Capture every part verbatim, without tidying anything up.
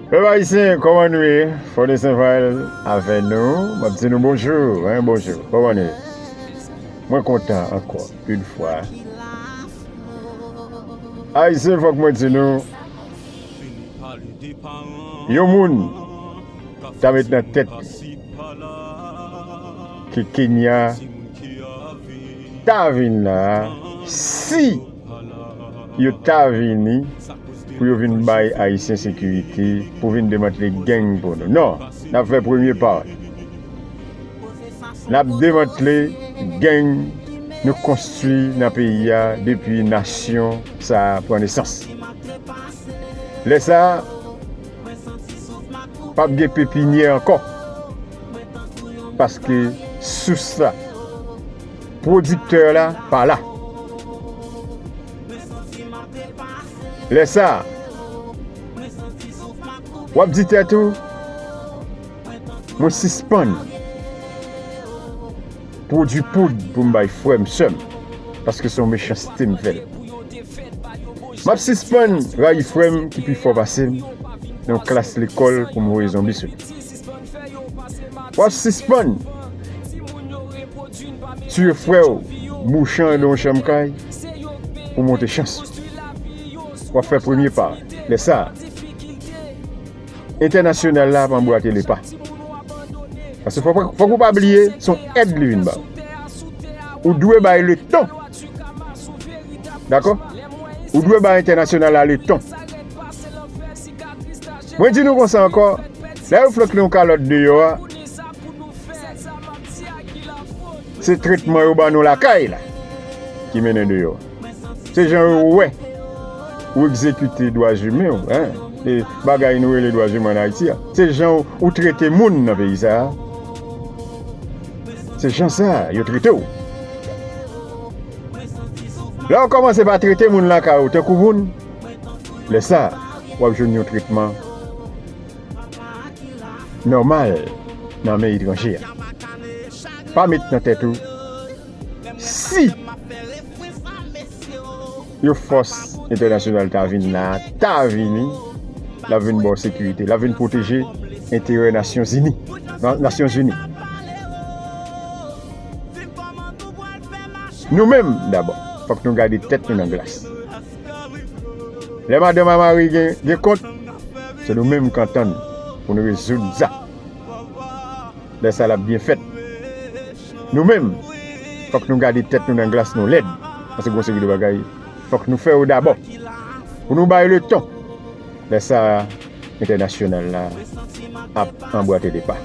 Pèp ayisyen, kòman nou ye? Fònesenval avè nou. M ap di nou bonjou, hein, bonjou. Kòman nou ye? Mwen kontan ankò, yon fwa. Ayisyen, fòk mwen di nou, yon moun ta met nan tèt li ke Kenya ta vin la a, si yo ta vini pou yo vin bay Ayisyen sekirite, pou vin demantle gang pou nou. Non, n ap fè premye pa. N ap demantle gang nou konstwi nan peyi a depi nasyon sa a pran nesans. Lè sa a, p ap gen pepinyè ankò. Paske sous la, pwodiktè la, pa la. Lè sa a, w ap di tèt ou, mwen sispann pwodui poud pou m bay frè m, sè m, paske se yon mechanste m fè l. M ap sispann rayi frè m ki pi fò pase m nan yon klas lekòl pou m voye zonbi sou li. W ap sispann tiye frè w, bouchan andan yon chanm kay pou monte chans ou. W ap fè premye pa. Lè sa a, entènasyonal la ap anbwate lepa. Paske fòk, fòk ou pa bliye, se yon èd li vin ba w. Ou dwe bay leton. Dakò? Ou dwe bay entènasyonal la leton. Mwen di nou konsa ankò, lè yo flote yon kalòt deyò a, se tretman yo ban nou lakay la ki mennen deyò. Se jan yo wè ou egzekite dwa imen w, hein, e bagay nou rele dwa imen ann Ayiti a. Se jan ou trete moun nan peyi sa a. Se jan sa a yo trete w. Lè w kòmanse pa trete moun lakay ou tankou moun, lè sa a, w ap jwenn yon tretman nòmal nan men etranje a. Pa met nan tèt ou, si yon fòs entènasyonal ta vin la, ta vini, l ap vin ba w sekirite, l ap vin pwoteje enterè Nasyonzini. Na-, Nasyonzini. Nou menm, dabò, fòk nou gade tèt nou nan glas. Lè madanm a mari gen, gen kont, se nou menm k antann pou nou rezoud sa. Lè sa l ap byen fèt. Nou menm, fòk nou gade tèt nou nan glas, nou lèd. Paske gon seri de bagay, fòk nou fè yo dabò. Pou nou bay leton. Lè sa a, entènasyonal la ap anbwate lepa.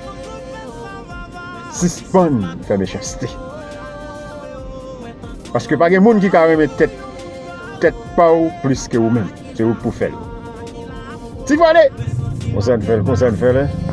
Sispann fè mechanste. Paske pa gen moun ki ka renmen tèt, tèt pa w plis ke ou menm. Se ou k pou fè l. Ti Fòne! Konsa n fè l, konsa n fè l, hein?